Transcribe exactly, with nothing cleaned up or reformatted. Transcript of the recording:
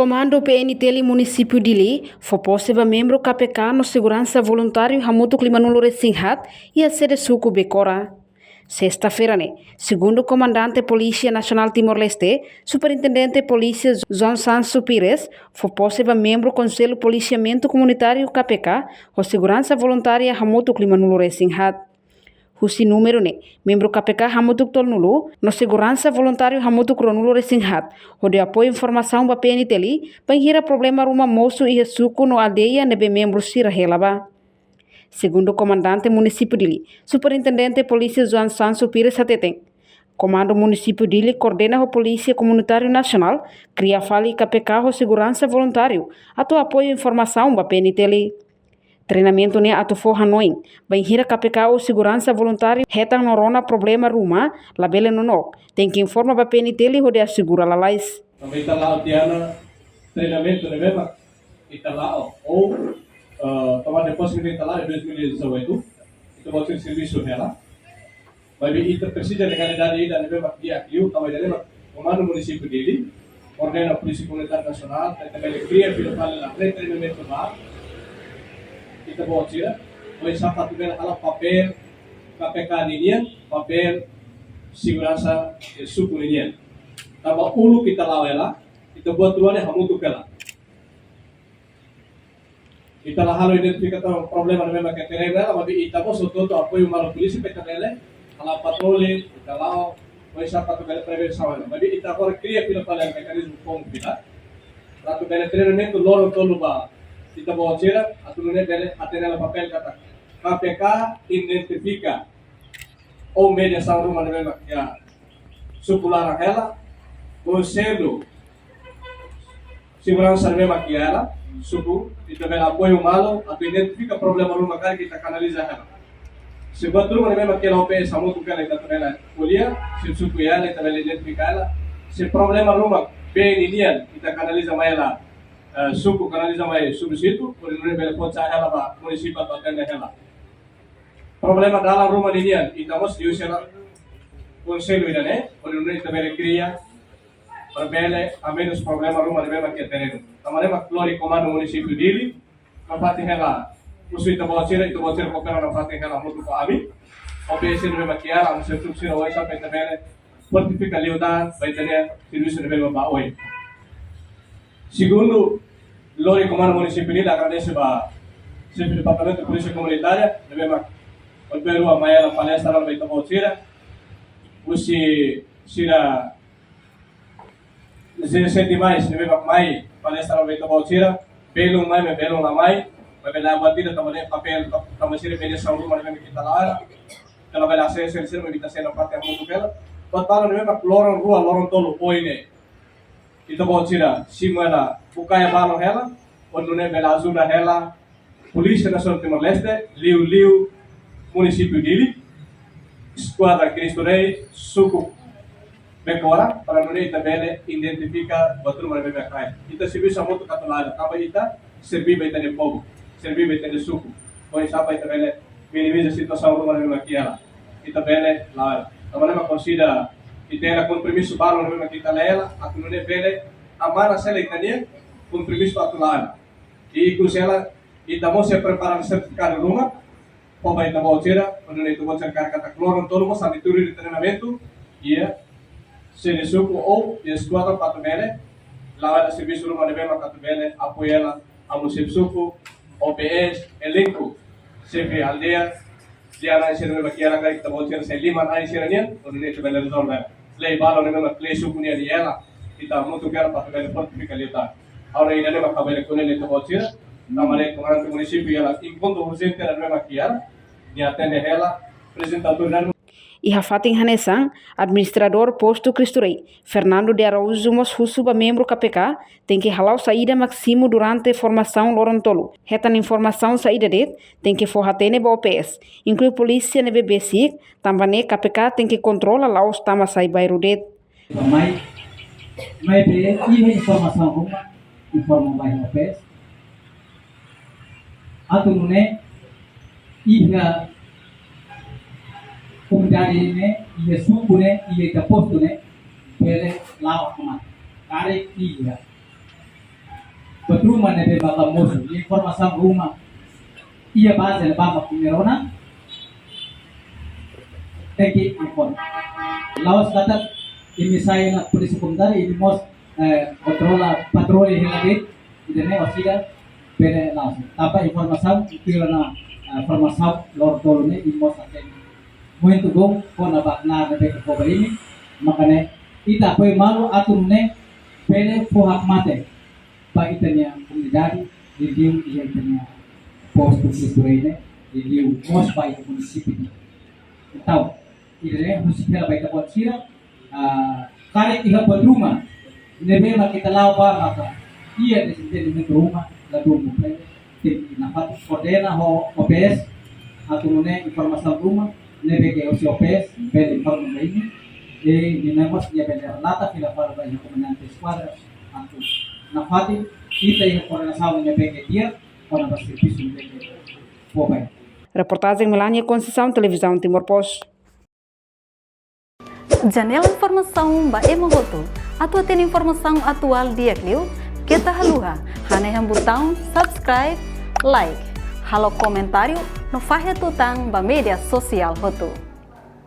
Komandu P N T L Munisípiu Dili fó pose ba membru K P K no seguransa voluntáriu hamutuk limanulu-resin-haat iha sede suku Bekora. Sesta-feira ne'e, segundu Komandante Polísia Nasionál Timor-Leste, Superintendente Polísia João Sancho Pires, fó pose ba membru Konsellu Polisiamentu Komunitáriu K P K, ho seguransa voluntária hamutuk limanulu-resin-haat. Husi númeru ne'e, membru K P K hamutuk tolunulu, no seguransa voluntáriu hamutuk ruanulu-resin-haat, hodi apoiu informasaun ba P N T L, bainhira problema ruma mosu iha suku no aldeia ne'ebé membru sira hela ba. Segundu Komandante Munisípiu Dili, Superintendente Polísia João Sancho Pires hateten, Komandu Munisípiu Dili koordena ho Polísia Komunitáriu Nasionál, kria fali K P K ho seguransa voluntáriu, atu apoiu informasaun ba P N T L. Treinamentu ne'e atu fó hanoin, bainhira K P K ou seguransa voluntáriu hetan no rona problema ruma, labele nonook, tenke informa ba P N T L hodi asegura lalais. Tanba ita la'o tiha ona treinamentu ne'ebé mak ita la'o, ou, eh, tanba depois ke ita la'o iha dois mil e dezoito, ita-boot sira servisu hela. Maibé ita presiza legalidade ida ne'ebé mak di'ak liu, tanba ida-ne'e mak Komandu Munisípiu Dili koordena Polísia Komunitária Nasionál, ita bele kria fila fali la treinamentu ba ita-boot sira, oinsá atu bele hala'o papél K P K ninian, papél seguransa, eh, suku ninian. Tanba uluk ita la'o hela, ita buat rua ne'e hamutuk hela. Ita la halo identifika tan problema ne'ebé mak iha terrenu hela, maibé ita mós hotu-hotu apoiu malu polísia para ita bele hala'o patroli, ita la'o, oinsá atu bele prevensaun hela. Maibé ita agora kria fila fali mekanizmu foun fila, atu bele treinamentu loron tolu ba ita-boot sira, atu nune'e bele hatene hela papél katak K P K identifika ou mediasaun ruma ne'ebé mak iha suku laran hela, konsellu seguransa ne'ebé mak iha hela, suku, ita bele apoiu malu, atu identifika problema ruma karik ita kanaliza hela. Se buat ruma ne'ebé mak iha hela, O P S hamutuk hela, ita bele ko'alia, se suku iha hela, ita bele identifika hela. Se problema ruma bee ninian, ita kanaliza mai hela, eh, suku kanaliza mai subsídiu, hodi nune'e bele fó txá hela ba munisípiu atu atende hela. Problema dalan ruma ninian, ita mós liuhusi hela konsellu ida-ne'e, hodi nune'e ita bele kria, para bele amenus problema ruma ne'ebé mak iha terrenu. Tanba ne'e mak lori Komandu Munisípiu Dili, nafatin hela husu ita-boot sira, ita-boot sira koopera nafatin hela hamutuk ho ami. O P S ne'ebé mak iha hela, ami servisu sira oinsá ita bele fortifika liután ba ita-nia servisu ne'ebé mak ba oin. Segundu, lori Komandu Munisípiu Dili agradese ba Xefe Departamentu Polísia Komunitária, ne'ebé mak uluk rua mai hela palestra ba ita-boot sira. Husi sira dezassete mais, ne'ebé mak mai palestra ba ita-boot sira, belun mai, maibé belun la mai, maibé la buat ida, tanba ne'e papél, tanba sira mediasaun ruma ne'ebé mak ita la'o hela. Ita labele asesu sira, maibé ita sei nafatin hamutuk hela. Buat balu ne'ebé mak loron rua, loron tolu, oin ne'e ita-boot sira simu hela bukae balu hela, hodi nune'e bele ajuda hela Polísia Nasionál Timor-Leste, liuliu Munisípiu Dili, Eskuadra Cristo Rei, suku Bekora, para nune'e ita bele identifika buat ruma ne'ebé mak iha. Ita servisu hamutuk atu la'o hela, tanba ita serví ba ita-nia povu, serví ba ita-nia suku. Oinsá ita bele minimiza situasaun ruma ne'ebé mak iha hela, ita bele la'o hela. Tanba ne'e mak konsida ita hela kompromisu balu ne'ebé mak ita hela, atu nune'e bele amarra sela ita-nia kompromisu atu la'o hela. I ikus hela, ita mós sei prepara sertifikadu ruma, fó ba ita-boot sira, hodi nune'e ita-boot sira karik katak loron tolu mós ami tuur iha treinamentu iha sede suku ou iha eskuadra para atu bele la'o hela servisu ruma ne'ebé mak atu bele apoiu hela, amu xefe suku, O P S, elenku, xefe aldeia, lia-na'in sira ne'ebé mak iha hela, karik ita-boot sira sai lima-na'in sira nian, hodi nune'e ita bele rezolve. Lei balu ne'ebé mak lei suku nian iha hela, ita hamutuk hela para atu bele fortifika liután. Agora ida-ne'e mak ha'u bele ko'alia ba ita-boot sira, tanba ne'e Komandante Munisípiu iha hela enkontru urjente ne'ebé mak iha hela, nia atende hela, aprezenta autoridade. Iha fatin hanesan, Administradór Postu Cristo Rei, Fernando de Araújo mós husu ba membru K P K, tenke hala'o saida mak simu durante formasaun loron tolu. Hetan informasaun saida de'it, tenke fó hatene ba O P S, inklui polísia ne'ebé besik, tanba ne'e K P K tenke kontrola la'ós tama sai bairru de'it. Mai, maibé iha informasaun ruma, informa ba iha O P S. Atu nune'e iha komunidade ne'e, iha suku ne'e, iha ita postu ne'e, bele la'o hamat. Karik iha ruma ne'ebé maka mosu, informasaun ruma iha baze ne'ebá mak imi rona, tenke informa. La'ós katak imi sai ona polísia komunitária, imi mós, eh, kontrola patroli hela de'it, ida-ne'e orsida bele la'ós. Tanba informasaun, ita-nia, eh, formasaun loron tolu ne'e, imi mós hatene muito bom kona-ba knaar ne'ebé ke fó ba imi, mak ne'e ita apoiu malu atu nune'e bele fó hakmatek ba ita-nia komunidade, liuliu iha ita-nia postu Cristo Rei ne'e, liuliu mós ba iha munisípiu. Entaun, ida-ne'e husik hela ba ita-boot sira, ah, karik iha buat ruma ne'ebé mak ita la'o bá maka iha dezentendimentu ruma, ladún komprende, tenke nafatin koordena ho O P S, atu nune'e informasaun ruma ne'ebé ke husi O P S bele informa ba imi, i nune'e mós nia bele relata fila fali ba iha komandante eskuadra, atu nafatin ita iha koordenasaun ne'ebé ke di'ak kona-ba servisu ne'ebé ke fó ba imi. Reportajen Melania Conceição, Televizaun Timor Post. Janela informasaun ba ema hotu. Atu hatene informasaun atuál di'ak liu, keta haluha hanehan butaun subscribe, like, halo komentáriu no fahe tutan ba média sosiál hotu.